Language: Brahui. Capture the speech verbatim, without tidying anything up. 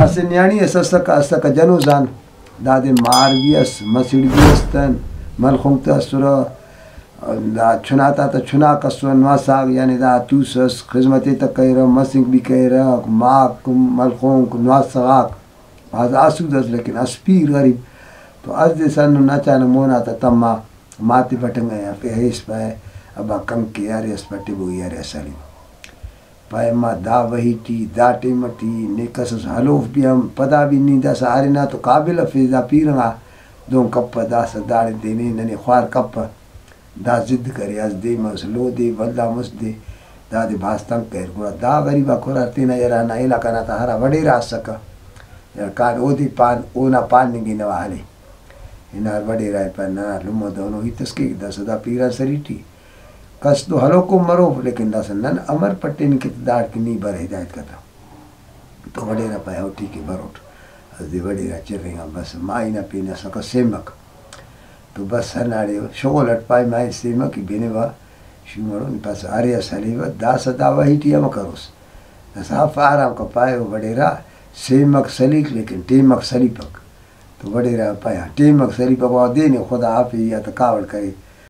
اسہ نیاڑی اس اسکہ، اسکہ جنوزان، دادے مار بھی ئس، مسڑ بھی ئس تن، ملخونک تہ اسرہ، دا چنا تا تہ چناک اسرہ، نواساک، یعنی دا توس ئس، خذمت ءِ تہ کریرہ، مسنک بھی کریرہ، ماک، ملخونک، نواسہ غاک، بھاز آسودہ ئس، لیکن اس پیر غریب۔ تو اس دے سن نچانہ مونا تا تما ماتے بٹنگا یا پہ ہیس پائے، ابا کنکے ارے اس پٹبو ای ارے اس ہلیو۔ پائے، ما دا وہی ٹی، دا ٹائم ٹی نے کسس ہلوف بھی ہم، پدا بھی نی داسہ ارے نا تو قابل افے، دا پیرنگا دہن کپہ، داسہ داڑے دے نے ننے خوار کپہ۔ دا ضد کرے، اس دے مس، لو دے، ولدا مس دے، دادے بھاز تنگ کریر۔ گڑا دا غریب آک ہرار تینا یرہ نا علاقہ نا تا ہرا وڈیرہ اسکہ، یار کان اودے پان، اونا پاننگ ئے نوا ہلے۔ ہنار وڈیرہ ئے پائے، ننا لمہ دہنو ہیت اس کیک، داسہ دا پیران سری ٹی کس تو ہلوکو مروف، لیکن داسہ نن امر پٹینن کہ داڑکن نی بر ہدایت کتو۔ تو وڈیرہ پائے، ہو ٹھیک ہے، بروٹ۔ اسہ دے وڈیرہ چرینگا، بس ماہی نا پین اسکہ سیمک۔ تو بس ہنداڑے شغل اٹ پائے، ماہی سیمک ای بنوا، شوم ہرون، بس ارے اس ہلیوہ، داسہ دا وہی ٹی امر کروس۔ داسہ اف آرام کہ پائے، او وڈیرہ سیمک سلیک، لیکن ٹیمک سلیپک۔ تو وڈیرہ پائے، ہاں، ٹیمک سلیپک، او دے نے خدا آفے یا تہ کاوڑ کرے۔